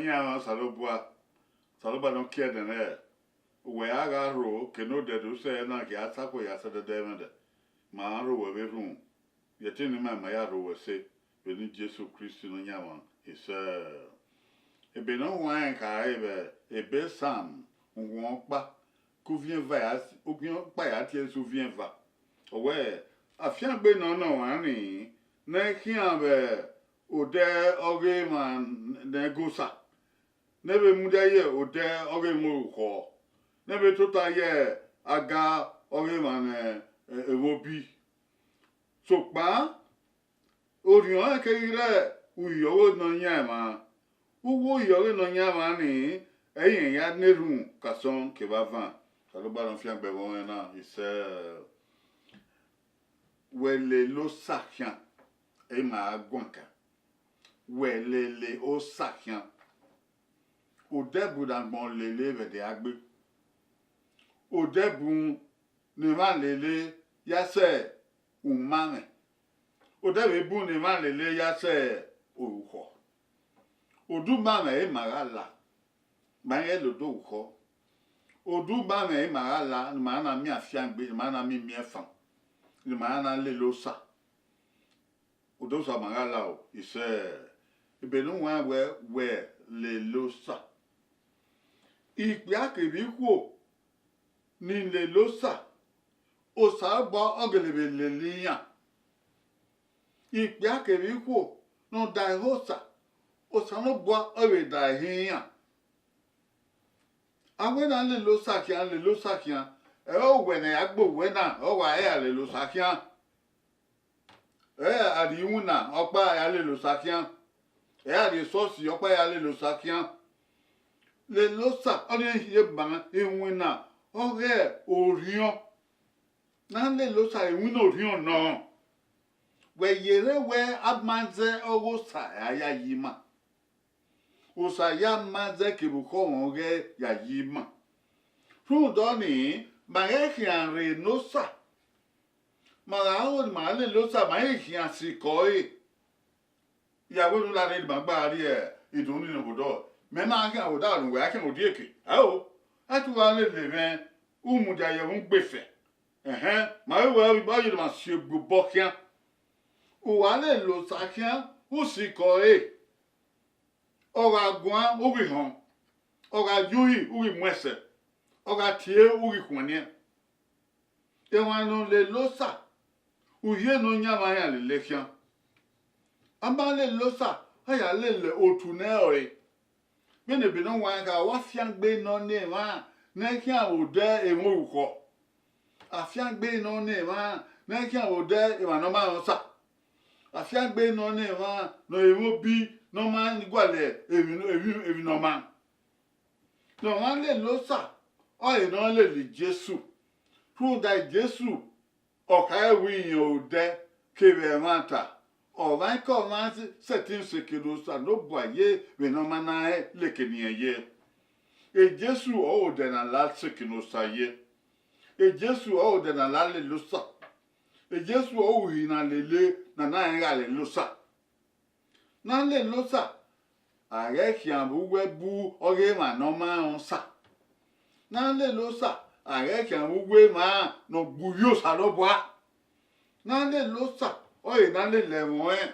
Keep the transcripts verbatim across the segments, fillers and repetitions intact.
Iran Osanobua, Osanobua ne ọ kie ẹdẹ nẹ, wẹ a gha rho ke ne odẹ do sẹ na, ke a sa kue ya sẹ dẹdẹ ẹmwẹ dẹ, ma rho wẹ vbe rhunmwu. Yẹtin ne ima ma ya rho wẹ ẹse, vbe eni Jesu Kristi Nọyaẹnmwa. Isẹ. Ebe ne ọ huanrẹn khare vbe ebe Sam uhunmwu ọkpa, ke uviẹn eva ya, uviẹn ọkpa ya tie ẹse uviẹn eva. Ọ wẹẹ, afiangbe nọ nọ ọmwa nii, ne ẹ khian vbe odẹ ọghe emwa ne ẹgosa, ne ẹ vbe mudia ye odẹ ọghe emwa orukhọ, ne ẹ vbe tota ye aga ọghe emwa ne, eh, emwa obi. Sokpan, orhiọn ẹnrẹn keghi rre uhi ọghe Nọyaẹnmwa. Uwu uhi ọghe Nọyaẹnmwa nii, ẹ i rẹn ya na erhunmwu ke asọn kevbe avan. Osanobua ne ọ fiangbe ẹmwẹ ọnrẹn na, isẹ. Wẹ lele Osa khian, ẹ i ma ra guan kan. Wẹ lele Osa khian. Odẹ bu ne agbọn lele vbe ẹdẹ a gbe. Odẹ bu ne emwa lele ya sẹ umamwẹ. Odẹ vbe bu ne emwa lele ya sẹ orukhọ. Odumamwẹ ẹ i ma gha la, ma i ghẹ la odẹ orukhọ. Odumamwẹ ẹ i ma gha la, ne ima na miẹn afiangbe, ne ima na miẹn imiẹnfan, ne ima na lele Osa. Odẹ Osa ma gha la o, isẹ. Ebe ne u wan wẹ, wẹ lele Osa. Ikpia kevbe ikhuo ni lele Osa, Osanobua ọ gele vbe lele iran. Ikpia kevbe ikhuo ne ọ da ẹho Osa, Osanobua ọ vbe da ẹho iran. A wẹ na lele Osa khian, lele Osa khian, ẹ i re owẹ ne a ya gbe owẹ na, ọ wa ya lele Osa khian. Ẹ i re a rhie iwinna ọkpa ya lele Osa khian. Ẹ i re a rhie esọsi ọkpa ya lele Osa khian. Lele Osa, ọnii rhie ma iwinna ọghe orhiọn. Na lele Osa iwinna orhiọn nọ. Wẹ yerre wẹ a ma zẹ ọghe Osa a ya yi ima. Osa ya ma zẹ kevbe ukhọmwẹ ọghẹe ya yi ima. Rhunmwuda ọnii, ma ghẹ khian rre ne Osa. Ma gha ho ne ima lele Osa, ma i khian sikẹ ọre. Ya wẹ ne u la rre ne ima gba rrie idunmwu ni ne obodọ, mẹ ma khian vbe odaro ne uwẹ a khian vbe odieke. Ẹo, a te u gha lele mwẹ, u mudia ye ẹmwẹ ugbefẹ. Ẹhẹn, ma vbe wẹ ọ ye ne ima si egbe obọ khian. U wa lele Osa khian, u sikẹ ọre. Ọ gha guan, u ghi họn. Ọ gha ye uhi, u ghi mu ẹsẹ. Ọ gha tie, u ghi khuẹnniẹn. Emwa ne ọ lele Osa, uhi Nọyaẹnmwa iran lele khian. A ma lele Osa, a ya lele otu ne ẹre ọre. Vbene ebe ne ọ huanrẹn kha, ọ wa fiangbe ne ọ na emwa ne ẹ khian vbe odẹ emwa orukhọ. Afiangbe ne ọ na emwa ne ẹ khian vbe odẹ emwa ne ọ ma rẹn Osa. Afiangbe ne ọ na emwa ne emwa obi ne ọ ma gualọ emwi, emwi, emwi ne ọ ma. Ne ọ ma lele Osa, ọre ne ọ lele Jesu. Rhunmwuda Jesu, ọ khare wẹ irẹn odẹ kevbe ẹmwata, ọmwaikọmwa sẹtin sẹ eke ne Osanobua ye vbene ọ ma na leke ne irẹn ye. Jesu ọre odẹ ne a la sẹ eke ne Osa ye. Jesu ọre odẹ ne a la lele Osa. Jesu ọre uhi ne a lele ne a na rẹn gha lele Osa. Ne a lele Osa, a ghẹ khian vbe uwu ẹbu ọghe emwa ne ọ ma rẹn Osa. Ne a lele Osa, a ghẹ khian vbe uwu emwa ne ọ gbe uhi Osanobua. Ne a lele Osa, ọre ne a lele ẹmwẹ ọnrẹn.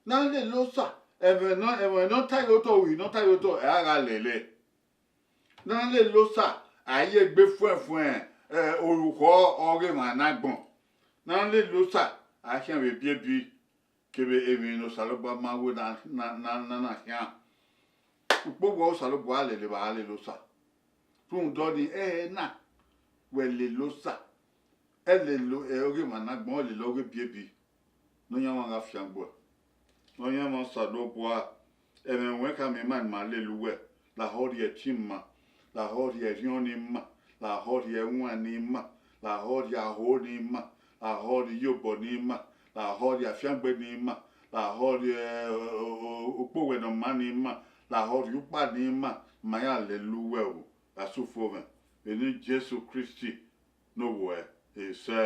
Ne a lele Osa, ẹmwẹ ne, ẹmwẹ ne ọ ta ye otọ, uhi ne ọ ta ye otọ, ẹ a gha lele. Ne a lele Osa, a ye egbe fuẹnfuẹn, eh, orukhọ ọghe emwa ne agbọn. Ne a lele Osa, a khian vbe ebiebi, kevbe emwi ne Osanobua ma wẹ na, na, na, na, na khian. Ukpowẹ Osanobua lele evba a lele Osa. Rhunmwuda ọnii, ẹre na, wẹ lele Osa, ẹ lele, eh, ọghe emwa ne agbọn, ọ lele ọghe ebiebi. Nọyaẹnmwa gha fiangbe. Nọyaẹnmwa Osanobua, ẹmwẹ ruẹn khama ima ne ima lele uwẹ, lahọ rhie ẹtin ima, lahọ rhie ẹrriọnmwi ima, lahọ rhie ẹwaẹn ne ima, lahọ rhie aho ne ima, lahọ rhie iyobọ ne ima, lahọ rhie afiangbe ne ima, lahọ rhie, eh, o-, o-, ukpowẹ ne ọ ma ne ima, lahọ rhie ukpa ne ima, ma ya lele uwẹ o, gha sẹ ufomwẹ, vbe eni Jesu Kristi ne ovbi uwẹ, isẹ.